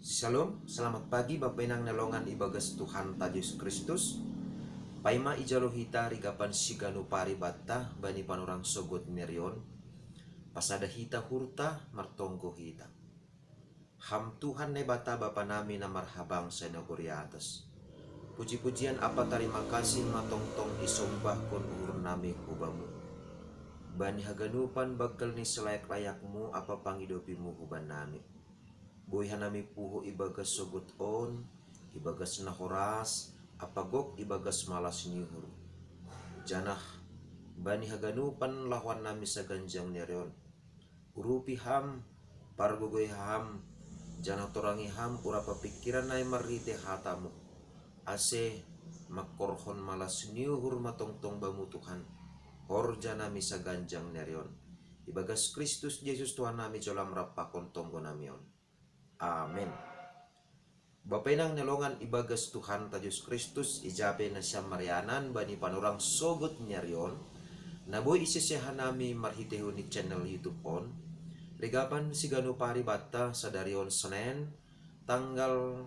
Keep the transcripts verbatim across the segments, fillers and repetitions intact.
Shalom, selamat pagi Bapa Inang na longan ibagas Tuhan ta Jesus Kristus. Paima ijalo hita rigapan siganup ari banta bani panorang sogot ni ari on. Pasada hita uhurta, martonggo hita. Ham Tuhan Naibata Bapa nami na marhabangsa i nagori atas. Puji-pujian ampa tarima kasih ma tongtong isombahkon uhur nami hu Bamu. Bani haganupan banggal ni silayak-layakMu ampa pangidopiMu hu bannami. Boi hanami puho ibagas sogot on, ibagas na horas, ampa gok ibagas malas ni uhur. Janah bani haganupan lahoannami saganjang ni ari on. Urupi Ham, pargogoi Ham, janah torangi Ham uhur ampa pingkiran nami marhitei hataMu, ase mangkorhon malas ni uhur ma tongtong Bamu Tuhan, horja nami saganjang ni ari on. Ibagas Kristus Jesus Tuhan nami jalo Ham rap pakon tonggo nami on. Amen. Bapa Inang na longan ibagas Tuhan ta Jesus Kristus, ija pe nasiam marianan bani panorang sogot ni ari on, na boi isese hanami marhiteihon ni channel YouTube on. Rigapan siganup ari banta, sadari on Senen, tanggal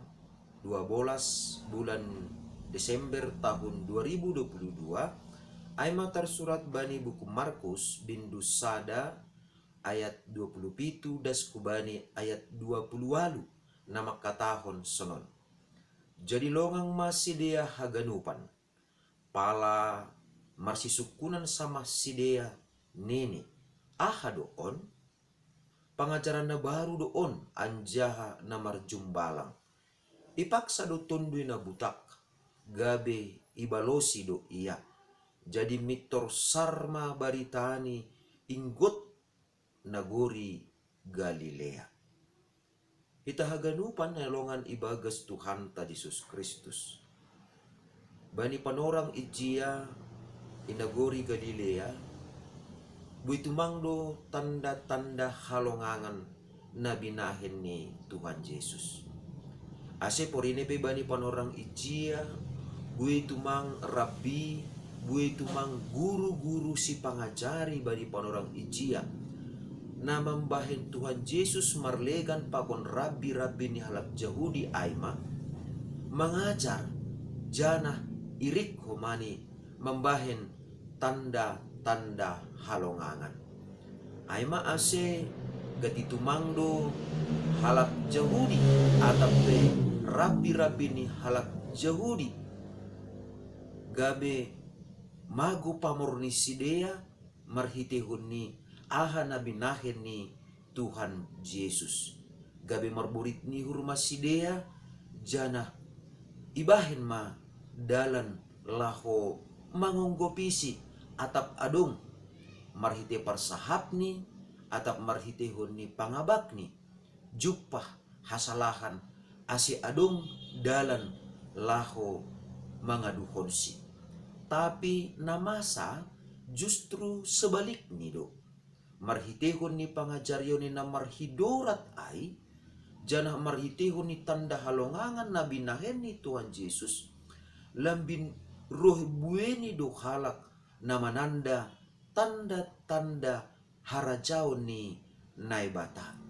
dua belas bulan Desember tahun dua ribu dua puluh dua, ai ma tarsurat bani buku Markus bindu sada ayat dua puluh pitu das hu bani ayat dua puluh ualu, na mangkatahon sonon: Jadi longang ma sidea haganupan. Pala marsisungkunan samah sidea, nini: Aha do on? Pangajaran na baru do on anjaha na marjumbalang. Ipaksa do tonduy na butak, gabe ibalosi do ia. Jadi mintor sar ma baritani inggot nagori Galilea. Hita haganupan na longan ibagas Tuhanta Jesus Kristus. Bani panorang ijia i nagori Galilea, boi tumang do tanda-tanda halongangan na binahen ni Tuhan Jesus. Ase porine pe bani panorang ijia, boi tumang rabbi, boi tumang guru-guru sipangajari bani panorang ijia, na mambahen Tuhan Jesus marlegan pakon rabbi-rabbi ni halak Jahudi ai ma, mangajar, janah irik homa ni mambahen tanda-tanda halongangan. Ai ma ase gati tumang do halak Jahudi, atap pe rabbi-rabbi ni halak Jahudi, gabe mago pamor ni sidea marhiteihon ni aha na binahen ni Tuhan Jesus. Gabe marborit ni uhur ma sidea, janah ibahen ma dalan laho mangonggopisi atap adong, marhitei parsahapni atap marhiteihon ni pangabakni, jumpah hasalahan, ase adong dalan laho mangaduhonsi. Tapi na masa justru sebalikni do. Marhiteihon ni pangajarionni na marhidorat ai, janah marhiteihon ni tanda halongangan na binahen ni Tuhan Jesus, lambin roh bueni do halak na mananda tanda-tanda harajaon ni Naibata.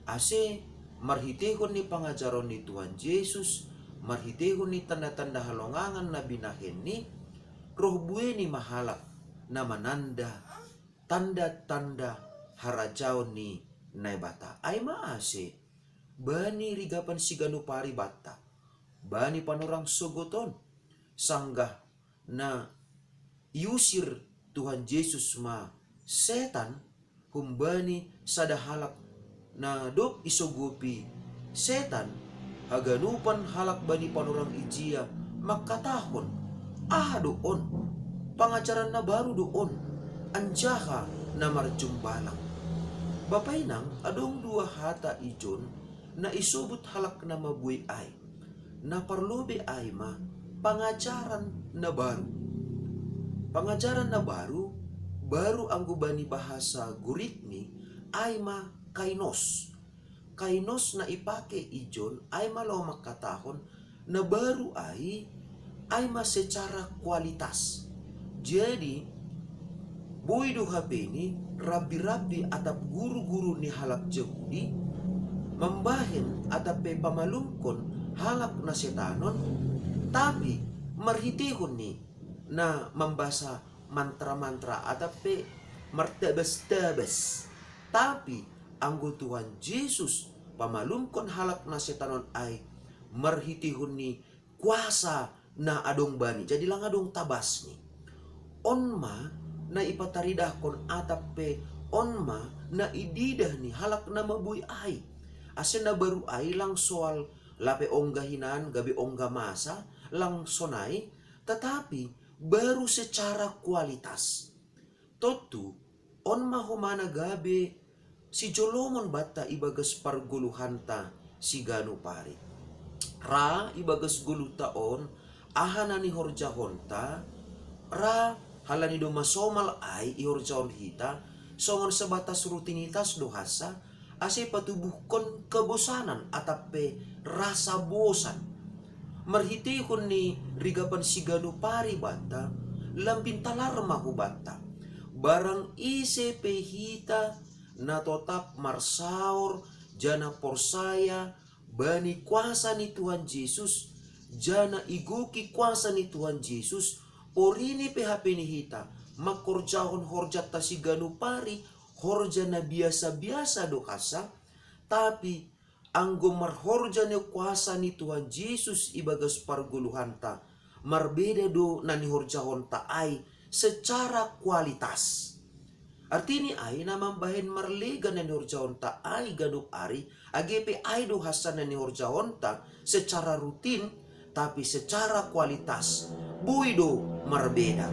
Ase marhiteihon ni pangajaron ni Tuhan Jesus, marhiteihon ni tanda-tanda halongangan na binahenni, roh bueni ma halak na mananda tanda-tanda harajaon ni Naibata. Ai ma ase, bani rigapan siganup ari banta, bani panorang sogot on, sanggah na iusir Tuhan Jesus ma setan humbani sada halak na dob isogopi setan, haganupan halak bani panorang ijia mangkatahon: Aha do on? Pangajaran na baru do on, anjaha na marjumbalang. Bapa inang, adong dua hata ijon na isobut halak na mabuei ai. Na parlobei ai ma pangajaran na baru. Pangajaran na baru, baru anggo bani bahasa Gorikni, ai ma kainos. Kainos na ipake ijon ai ma laho mangkatahon na baru ai, ai ma secara kualitas. Jadi, boi do hapeni rabbi-rabbi atap guru-guru ni halak Jahudi mambahen atap pe pamalumkon halak na setanon, tapi marhitehon ni na mambasa mantra-mantra atap pe martabas-tabas. Tapi anggo Tuhan Jesus pamalumkon halak na setanon ai marhitehon ni kuasa na adong bani, jadi lang adong tabasni. On ma na ipataridahkon atap pe on ma na ididah ni halak na mabuei ai. Ase na baru ai lang soal lape ongga hinan gabe ongga masa, lang sonai, tetapi baru secara kualitas. Tontu on ma homana gabe sijolomon banta ibagas pargoluhanta siganup ari. Ra ibagas goluhta on aha na nihorjahonta, ra halani do masomal ai ihorjahon hita, songon sebatas rutinitas do hansa, ase patubuhkon kebosanan atap pe rasa bosan. Marhitehon ni rigapan siganup ari banta, lambin talar ma hubanta. Barang ise pe hita na totap marsaor jana porsaya bani kuasa ni Tuhan Jesus, jana igoki kuasa ni Tuhan Jesus, porini pe hape ni hita mangkorjahon horjanta siganup ari, horja na biasa-biasa do hansa, tapi anggo marhorja ni kuasa ni Tuhan Jesus ibagas pargoluhanta, marbeda do na nihorjahonta ai secara kualitas. Artini ai na mambahen marlegan na nihorjahonta ai ganup ari, age pe ai do hansa na nihorjahonta secara rutin, tapi secara kualitas boi do marbeda.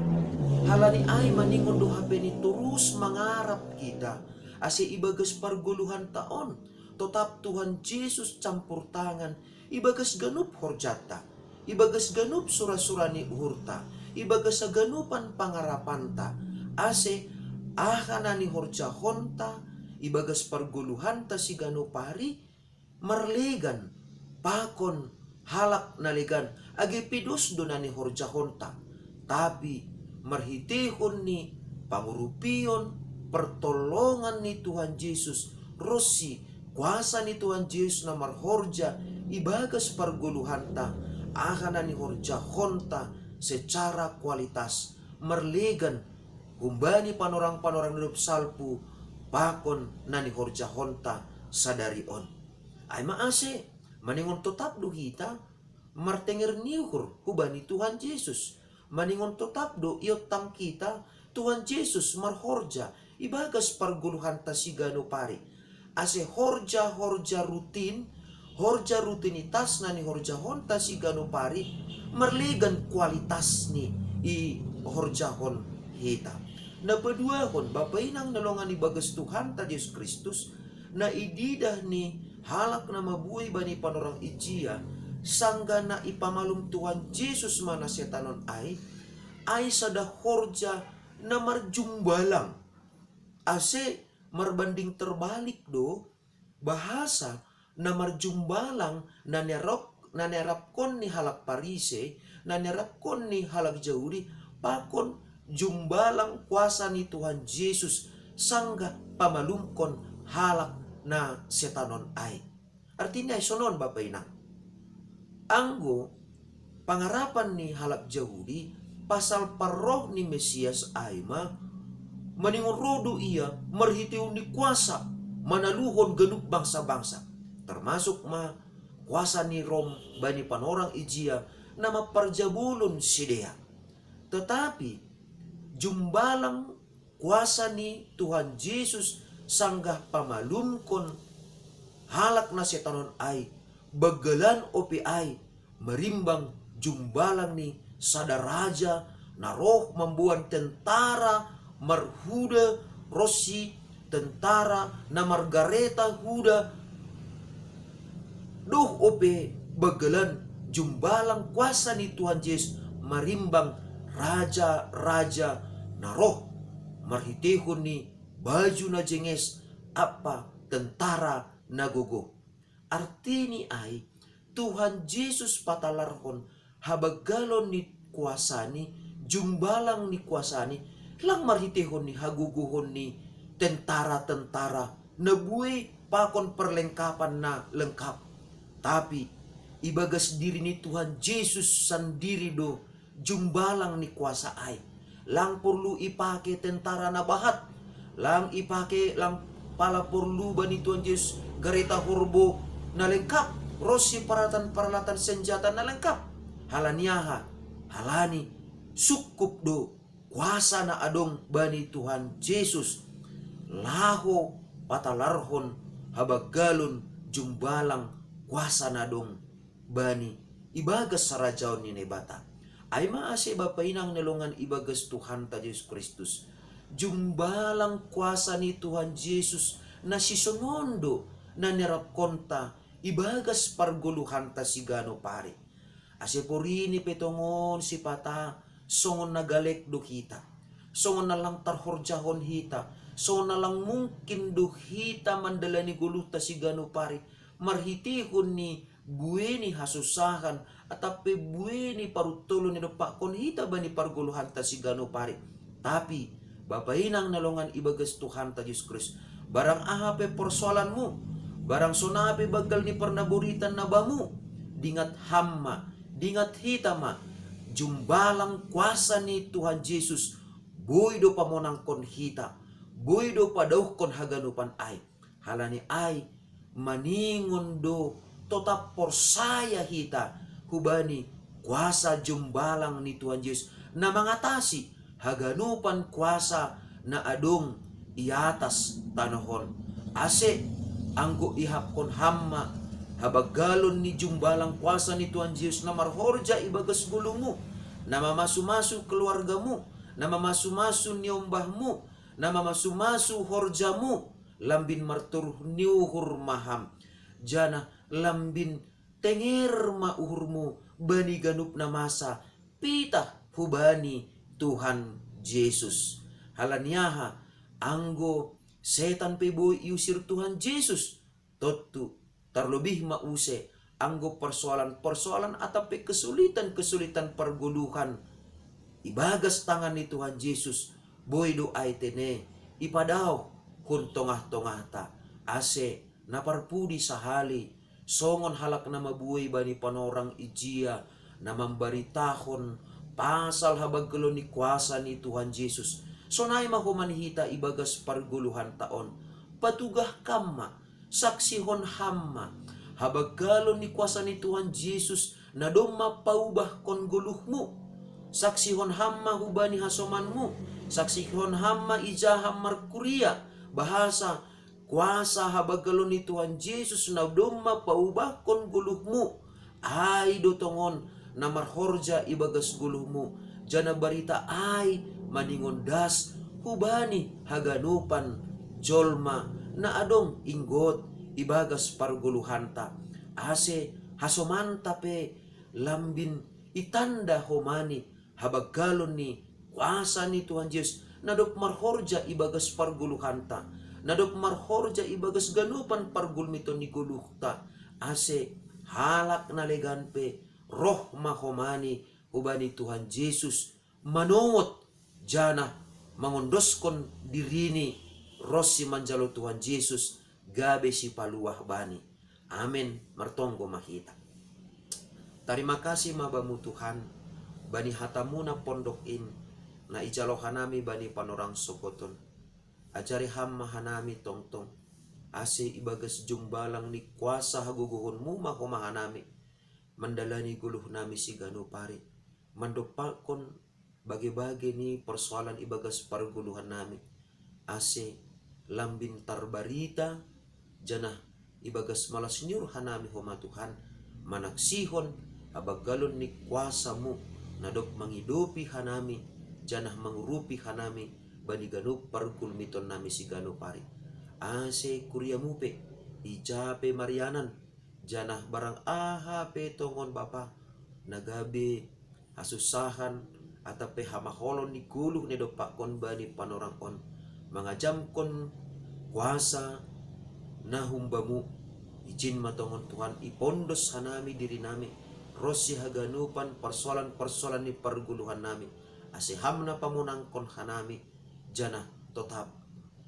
Halani ai maningon do hape ni torus mangarap hita, ase ibagas pargoluhanta on totap Tuhan Jesus campur tangan ibagas ganup horjanta, ibagas ganup sura-sura ni uhurta, ibagas haganupan pangarapanta, ase aha na nihorjahonta ibagas pargoluhanta siganup ari marlegan pakon halak na legan, age pe dos do na nihorjahonta, tapi marhitehon ni pangurupion, pertolongan ni Tuhan Jesus, ronsi kuasa ni Tuhan Jesus na marhorja ibagas pargoluhanta, aha na nihorjahonta secara kualitas marlegan humbani panorang-panorang dob salpu pakon na nihorjahonta sadari on. Ai ma ase maningon totap do hita martenger ni uhur hubani Tuhan Jesus. Maningon totap do iontang hita Tuhan Jesus marhorja ibagas pargoluhanta siganup ari, ase horja-horja rutin, horja rutinitas na nihorjahonta siganup ari marlegan kualitas ni ihorjahon hita. Na paduahon, bapa inang na longan ibagas Tuhanta Jesus Kristus, na ididah ni halak na mabuei bani panorang ijia, sanggah na ipamalum Tuhan Jesus ma na setanon ai, ai sada horja na marjumbalang. Ase marbanding terbalik do bahasa na marjumbalang na niarap, na niarapkon ni halak Parise, na niarapkon ni halak Jahudi, pakon jumbalang kuasa ni Tuhan Jesus sanggah pamalumkon halak na setanon ai. Artini ai sonon, bapa inang. Anggo pangarapan ni halak Jahudi pasal parroh ni Mesias ai ma, maningon ro do ia marhitehon ni kuasa manaluhon ganup bangsa-bangsa, termasuk ma kuasa ni Rom bani panorang ijia na mamparjabolon sidea. Tetapi jumbalang kuasa ni Tuhan Jesus sanggah pamalumkon halak na setanon ai, banggalan ope ai, marimbang jumbalang ni sada raja na roh mamboan tentara marhuda ronsi tentara na margareta huda, doh ope banggalan jumbalang kuasa ni Tuhan Jesus marimbang raja-raja na roh marhitehon ni baju na jenges ampa tentara na gogo. Artini ai, Tuhan Jesus patalarhon habanggalon ni kuasani, jumbalang ni kuasani, lang marhitehon ni hagogohon ni tentara-tentara na buei pakon perlengkapan na lengkap. Tapi ibagas diri ni Tuhan Jesus sandiri do jumbalang ni kuasa ai. Lang porlu ipake tentara na bahat, lang ipake, lang pala porlu bani Tuhan Jesus gareta horbo na lengkap, ronsi paralatan-paralatan senjata na lengkap. Halani aha? Halani sungkup do kuasa na adong bani Tuhan Jesus laho patalarhon habanggalon jumbalang kuasa na adong bani ibagas harajaon ni Naibata. Ai ma ase bapa inang na longan ibagas Tuhanta Jesus Kristus, jumbalang kuasa ni Tuhan Jesus na sisonon do na nirapkonta ibagas pargoluhanta siganup ari. Ase porini pe tongon sipata songon na galek do hita, songon na lang tarhorjahon hita, songon na lang mungkin do hita mandalani goluhta siganup ari marhitehon ni buei ni hasusaan atap pe buei ni paruntolon na nidompakkon hita bani pargoluhanta siganup ari. Tapi bapa inang na longan ibagas Tuhanta Jesus Kristus, barang aha pe persoalanmu, barang songon aha pe banggal ni parnaboritan na bamu, dingat ham ma, dingat hita ma, jumbalang kuasa ni Tuhan Jesus boi do pamonangkon hita, boi do padauhkon haganupan ai. Halani ai maningon do totap porsaya hita hubani kuasa jumbalang ni Tuhan Jesus na mangatasi haganupan kuasa na adong i atas tanoh on. Ase anggo ihapkon ham ma habanggalon ni jumbalang kuasa ni Tuhan Jesus na marhorja ibagas goluhmu, na mamasumasu keluargamu, na mamasumasu niombahmu, na mamasumasu horjamu, lambin martoruh ni uhur ma ham, janah lambin tenger ma uhurmu bani ganup na masa pitah hubani Tuhan Jesus. Halani aha? Anggo setan pe boi iusir Tuhan Jesus, tontu tarlobih ma use anggo persoalan-persoalan atap pe kesulitan-kesulitan pargoluhan ibagas tangan ni Tuhan Jesus, boi do ai tene ipadaoh hun tongah-tongahta, ase na parpudi sahali songon halak na mabuei bani panorang ijia na mambaritahon pasal habanggalon ni kuasa ni Tuhan Jesus. Sonai ma homa ni hita ibagas pargoluhanta on. Patugah kam ma, saksihon ham ma habanggalon ni kuasa ni Tuhan Jesus na domma paubahkon goluhmu. Saksihon ham ma hubani hasomanmu, saksihon ham ma ija ham markuria, bahasa kuasa habanggalon ni Tuhan Jesus na domma paubahkon goluhmu. Ai do tongon na marhorja ibagas goluhmu, janah barita ai maningon das hubani haganupan jolma na adong inggot ibagas pargoluhanta, ase hasomanta pe lambin itanda homa ni habanggalon ni kuasa ni Tuhan Jesus na dob marhorja ibagas pargoluhanta, na dob marhorja ibagas ganupan pargulmiton ni goluhta, ase halak na legan pe roh ma homa ni hubani Tuhan Jesus, manongot janah mangondoskon dirini ronsi manjalo Tuhan Jesus gabe sipaluah bani. Amen. Martonggo ma hita. Tarima kasih ma Bamu Tuhan, bani hataMu na pondok in, na ijalo hanami bani panorang sogoton. Ajari Ham ma hanami tongtong, ase ibagas jumbalang ni kuasa hagogohonMu ma homa hanami mandalani goluhnami siganup ari, mandompakkon bage-bage ni persoalan ibagas pargoluhannami, ase lambin tarbarita, janah ibagas malas ni uhur hanami Homa Tuhan, manaksihon habanggalon ni kuasa-Mu, na dob mangidopi hanami, janah mangurupi hanami bani ganup pargulmitonnami siganup ari. Ase kuria-Mu pe, ija pe marianan, janah barang aha pe tongon Bapa, na gabe hasusaan atap pe hamaolon ni goluh na idompakkon bani panorang on, mangajamkon kuasa na humbamu, ijin ma tongon Tuhan ipondos hanami dirinami, ronsi haganupan parsoalan-parsoalan ni pargoluhannami, ase Ham na pamonangkon hanami, janah totap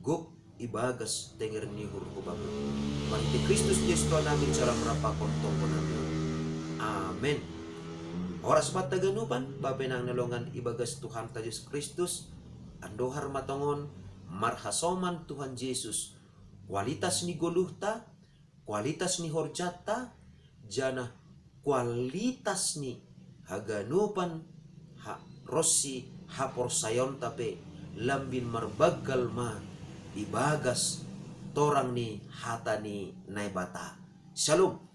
gok ibagas tenger ni hurhubamu. Marhite Kristus Jesus Tuhan nami, salam rapakon tonggo nami. Amen. Horas banta ganupan, bapenang na longan ibagas Tuhanta Jesus Kristus, andohar ma tongon, marhasoman Tuhan Jesus, kualitas ni goluhta, kualitas ni horjanta, janah kualitas ni haganupan ha, ronsi haporsayaonta pe lambin marbanggal ma ibagas torang ni hata ni Naibata. Shalom.